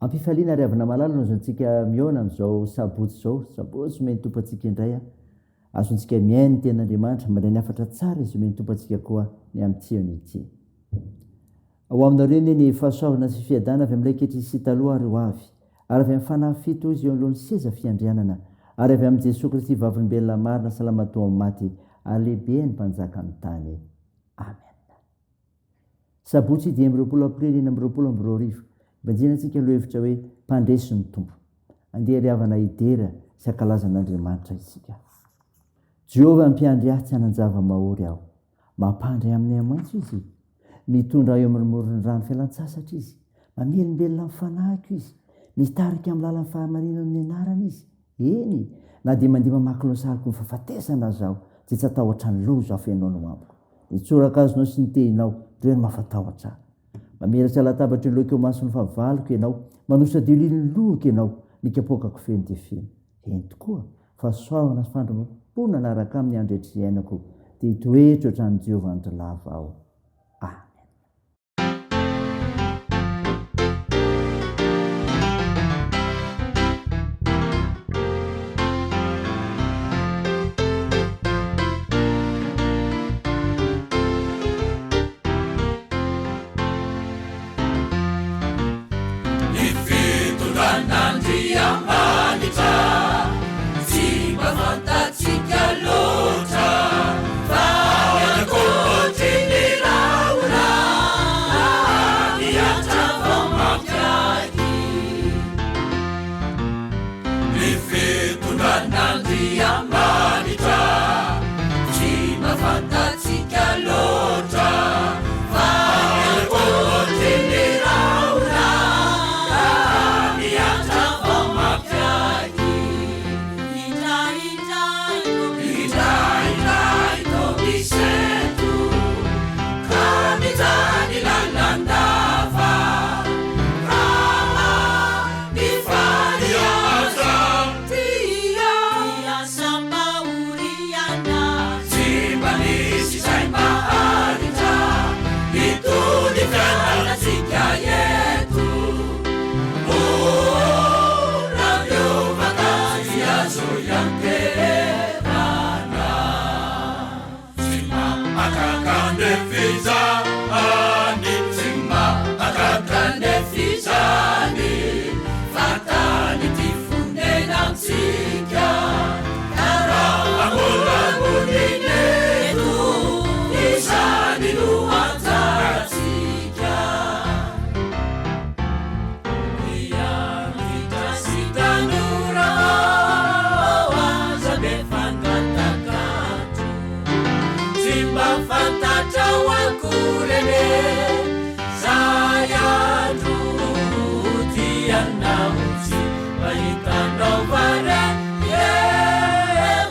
Ampifaliana ary havana malala no azontsika mihaona amin'izao sabotsy izao. Sabotsy omen'ny Tompo antsika indray. Azontsika mihaino ny tenin'Andriamanitra, mandray ny hafatra tsara izy omen'ny Tompo antsika koa ny amin'ity anio ity. Ho aminareo anie ny fahasoavana sy fiadana avy amin'ilay ankehitriny sy taloha ary ho avy, ary avy amin'ny Fanahy fito izy eo anoloan'ny seza fiandrianana, ary avy amin'i Jesoa Kristy vavolombelona marina salama toa amin'ny maty ary lehibe ny Mpanjakan'ny tany. Amen. Sabotsy 25 Aprily 2026, Ibanjinantsika lohevitra hoe Mpandresy ny Tompo. Andeha ry havana hidera sy hankalaza an'Andriamanitra isika. Jehovah mpiandry ahy tsy hanan-java-mahory aho. Mampandry amin'ny ahy-maitso Izy. Mitondra ahy eo amin'ny moron'ny rano fialan-tsasatra Izy. Mamelombelona ny fanahiko Izy. Mitarika amin'ny lalan'ny fahamarinana ny anarany Izy. Eny, na dia mandeha mamaky lohasaliko ny fahafatesana aza aho, dia tsy hatahotra ny loza aho fa Ianao no amiko. Ny tsorakazonao sy ny tehinao, ireo no mahafa-tahotra ahy. Mamelatra latabatra eo alohako eo imason'ny fahavaloko Ianao, manosa-diolily ny lohako Ianao, ny kapoakako feno dia feno. Eny tokoa, fahasoavana sy fandrombom-po nanaraka aminy andro rehetra iainako, dia hitoetra eo an-tranon'i Jehovah andro lava aho. Amen. Ny fitondran'Andriamanitra tsy mba fantatsika loatra fa any ankoatry ny rahona mihatra vao mampiaky. Ny fitondran'Andriamanitra tsy mba fantatsika loatra fa any ankoatry ny rahona ka mihatra vao mampiaiky. Indraindray toa misento ka mijaly lalandava. Mifaly aza tia. Tsy mba nisy izay maharitra itony fiainantsika eto. Oh, raha miova ka tsy azo ianteherana. Tsy mahagaga anefa izany, tsy mahagaga anefa izany, fa tany ity fonenantsika, ka raha mbola monina eto, izany no anjarantsika. Ry antitra sy tanora ô, aza be fangatak'andro. Tsy mba fantatrao akory anie zay andro hodianao tsy mba hitanao va re ie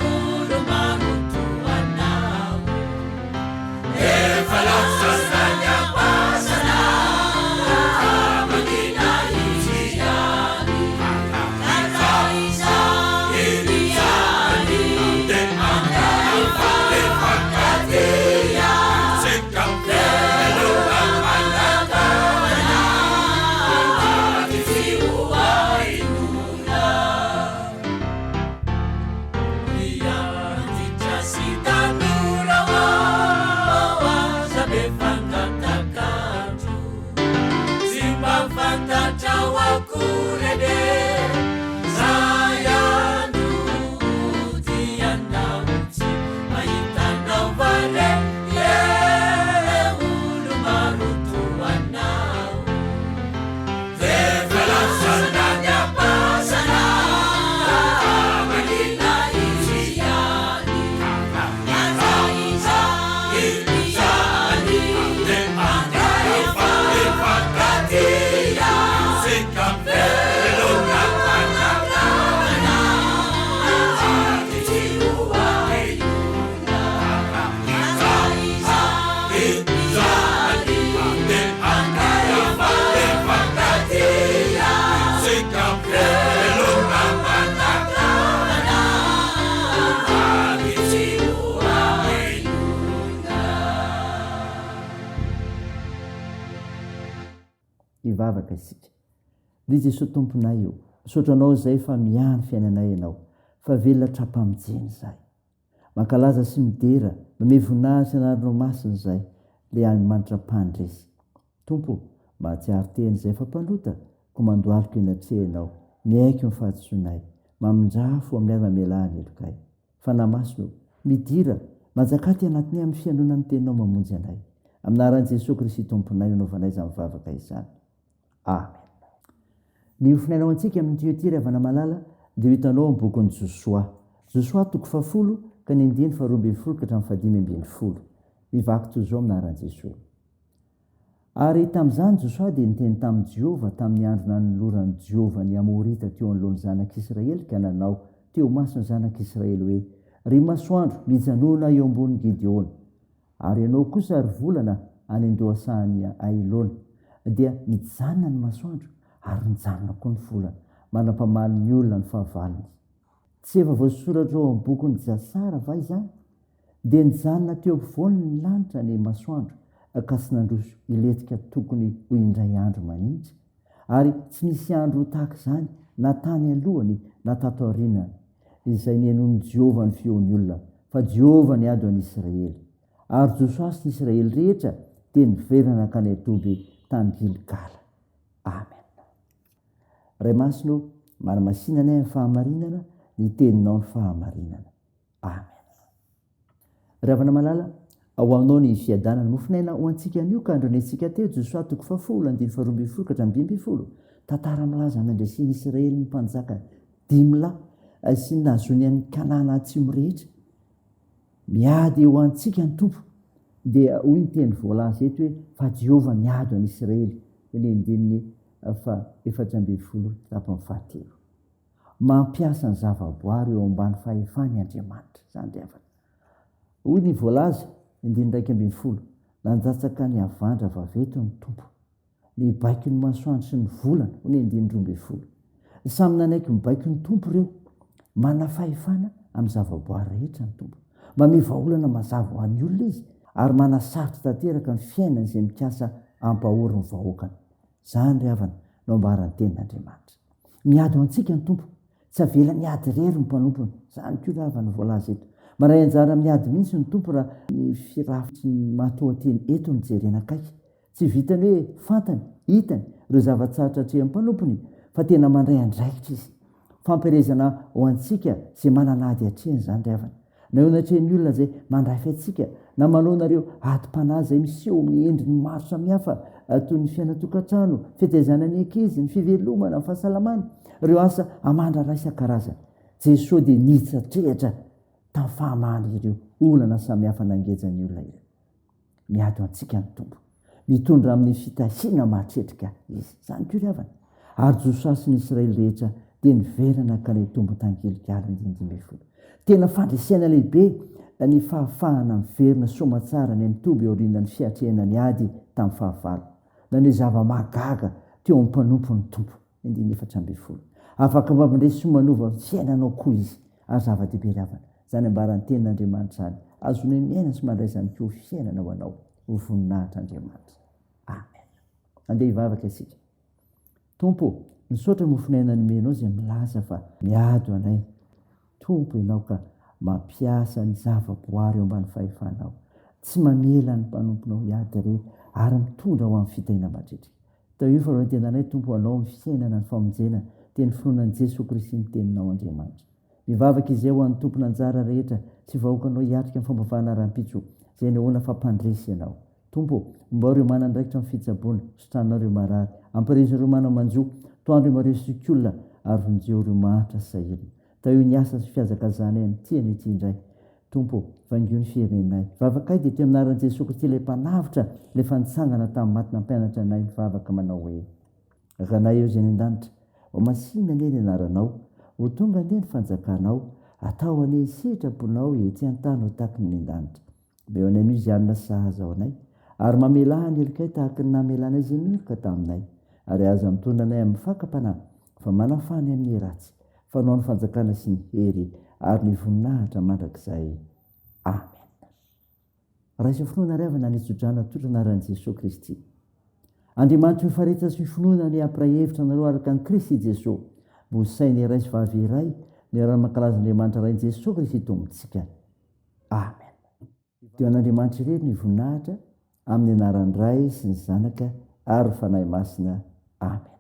olo-maro toa anao. Efa lasa tany am-pasana ka mangina izy ihany. Ka raha izaho ihany andeha hifankatia, veloma mangatana ary tsy ho ahenoina. Ny antitra sy tanora ô aza be fangatak'andro. Tsy mba fantatrao akory anie zay andro hodianao tsy mahitanao va re ie olo maro toa anao. Efa lasa tany am-pasana ka mangina izy ihany. Aza izany andeha hifankatia. Velona fanjakana ary tsy ho ahenoina. Aza izany Hivavaka isika. Ry Jesoa Tomponay o, misaotra Anao izay fa miahy ny fiainanay Ianao, fa velona tra-pamonjena izahay. Mankalaza sy midera, mamehy voninahitra ny anaranao masina izahay, ilay Andriamanitra mpandresy. Tompo o, mahatsiaro tena izay efa mpanota, koa mandohalika eny atrehinao, miaiky ny fahadisoanay, mamindrà fo aminay ary mamelà ny helokay. Fanahy Masina o, midira, manjakà aty anatinay amin'ny fihainoana ny Teninao mamonjy anay. Amin'ny anaran'i Jesoa Kristy Tomponay no anaovanay izany vavaka izany. Amen. Ny hofonaina ho antsika amin'ity ity ry havana malala dia ho hitanao amin'ny bokin'i Josoa. Josoa toko fahafolo ka ny andininy faharoa ambin'ny folo ka hatramin'ny fahadimy ambin'ny folo. Mivaky toy izao amin'ny anaran'i Jesoa. Ary tamin'izany Josoa dia niteny tamin'i Jehovah tamin'ny andro nanoloran'i Jehovah ny Amorita teo anoloan'ny zanak'Israely ka nanao teo imason'ny zanak'Israely hoe, Ry masoandro, mijanòna eo ambonin'i Gideona. Ary ianao kosa, ry volana, any an-dohasahan'i Ailona. Dia nijanona ny masoandro, ary nijanona koa ny volana, mandra-pamaly ny olona ny fahavalony. Tsy efa voasoratra ao amin'ny bokin'i Jasara va izany? Dia nijanona teo ampovoany ny lanitra ny masoandro, ka tsy nandroso hilentika tokony ho indray andro manintsy, ary tsy nisy andro tahaka izany na tany alohany na tato aorianany, izay nihainoan'i Jehovah ny feon'ny olona, fa Jehovah niady ho an'i Israely. Ary Josoa sy ny Israely rehetra dia niverina nankany an-toby tany Gilgala. Amena. Ray Masina ô, manamasina anay amin'ny fahamarinana, ny teninao ny fahamarinana. Amen. Ry havana malala, ao aminao ny fiadanana. Mofonaina ho antsika anio ka androanentsika teo, Josoa toko fahafolo, andininy faharoa ambin'ny folo ka hatramin'ny 15. Tantara milaza ny nandresen'i Israely ny mpanjaka dimy lahy sy ny nahazoany an'i Kanana atsimo rehetra. Miady ho antsika ny Tompo. Dia hoy ny teny voalaza eto hoe fa Jehovah miady ho an'i Israely. Hoy ny andininy faha 14 tapany fahatelo. Mampiasa ny zavaboary eo ambany fahefany Andriamanitra. Izany ry havana. Hoy ny voalaza, andininy 11, Nandatsaka ny havandra vaventy ny Tompo. Nibaiko ny masoandro sy ny volana, hoy ny andininy 12. Samy nanaiky mibaiko ny Tompo ireo. Manana fahefana amin'ny zavaboary rehetra ny Tompo. Mamehy vahaolana mazava ho an'ny olona Izy, ary manasarotra tanteraka ny fiainan'izay mikasa hampahory ny vahoakany. Izany ry havana no ambaran'ny Tenin'Andriamanitra. Miady ho antsika ny Tompo. Tsy avelany hiady irery ny mpanompony. Izany koa ry havana no voalaza eto. Mandray anjara amin'ny ady mihitsy ny Tompo raha ny firafitry ny matoanteny eto no jerena akaiky. Tsy vitan'ny hoe fantany, hitany, ireo zava-tsarotra atrehin'ny mpanompony, fa tena mandray andraikitra izy. Fampielezana ho antsika izay manana ady atrehina izany ry havana. Na eo anatrehan'ny olona izay mandrafy antsika, na manaona ireo adim-panahy izay miseho amin'ny endriny maro samihafa toy ny fiainan-tokantrano, fitaizana ny ankizy, ny fivelomana, ny fahasalamana, ireo asa aman-draharaha isan-karazany. Jesoa dia nitsatrehatra tamin'ny fahamahana ireo olana samihafa nangeja ny olona ireo. Miady ho antsika ny Tompo. Mitondra amin'ny fitahiana mahatretrika Izy. Izany koa ry havana. Ary Josoa sy ny Israely rehetra dia niverina nankany an-tombo tany Gilgala, andininy 15. Tena fandresena lehibe ny fahafahana miverina soamatsara any amin'ny toby aorianan'ny fiatrehana ny ady tamin'ny fahavalo. Naneho zava-mahagaga teo amin'ny mpanompo ny Tompo. Andininy 14. Afaka mampandresy sy manova ny fiainanao koa Izy. Ary zava-dehibe ry havana, izany ambaran'ny Tenin'Andriamanitra izany. Azonao miaina sy mandray izany koa ho fiainana ho anao, ho voninahitr'Andriamanitra. Amen. Andeha hivavaka isika. Tompo ô, misaotra mofon'aina nomenao izay milaza fa miady ho anay. Tompo Ianao ka mampiasa ny zava-boary eo ambany fahefanao. Tsy mamela ny mpanomponao hiady irery ary mitondra ho amin'ny fitahiana mavitrika. Tahio faharoan-tenanay Tompo ho Anao amin'ny fiainana ny famonjena dia ny finoana an'i Jesoa Kristy ny Teninao Andriamanitra. Mivavaka izay ho an'ny tompon'anjara rehetra sy vahoakanao hiatrika ny fampavahana rahampitso izay anehoana fa mpandresy Ianao. Tompo ô, ombao ireo manandraikitra amin'ny fitsaboana, sitranao ireo marary, ampirezo ireo mana-manjo, tohano ireo marefo sy olona ary vonjeo ireo mahantra sy sahirana. Tahio ny asa sy fihazakazahanay amin'ity anio ity indray. Tompo ô, vangio ny firenenay. Vavakay dia teo amin'ny anaran'i Jesoa Kristy ilay Mpanavotra, ilay efa nitsangana tamin'ny maty nampianatra anay mivavaka manao hoe, Ranay eo izay any an-danitra, ho masina anie ny anaranao, ho tonga anie ny fanjakanao, atao anie sitraponao ety an-tany ho tahaky ny any an-danitra. Omeo anay anio izay hanina sahaza ho anay, ary mamelà ny helokay tahaka ny namelanay izay meloka taminay. Ary aza mitondra anay amin'ny fakam-panahy, fa manafaha anay amin'ny ratsy, fa Anao ny fanjakana sy ny hery ary ny voninahitra mandrakizay. Amena. Raiso finoana ry havana ny tsodrano atolotra anaran'i Jesoa Kristy. Andriamanitry ny faharetana sy ny finoana anie hampiray hevitra anareo araka an'i Kristy Jesoa, mba ho saina iray sy vavy iray miara-mankalaza Andriamanitra Rain'i Jesoa Kristy Tompontsika. Amen. Dia ho an'Andriamanitra irery ny voninahitra, amin'ny anaran'ny Ray sy ny Zanaka ary ny Fanahy Masina. Amen.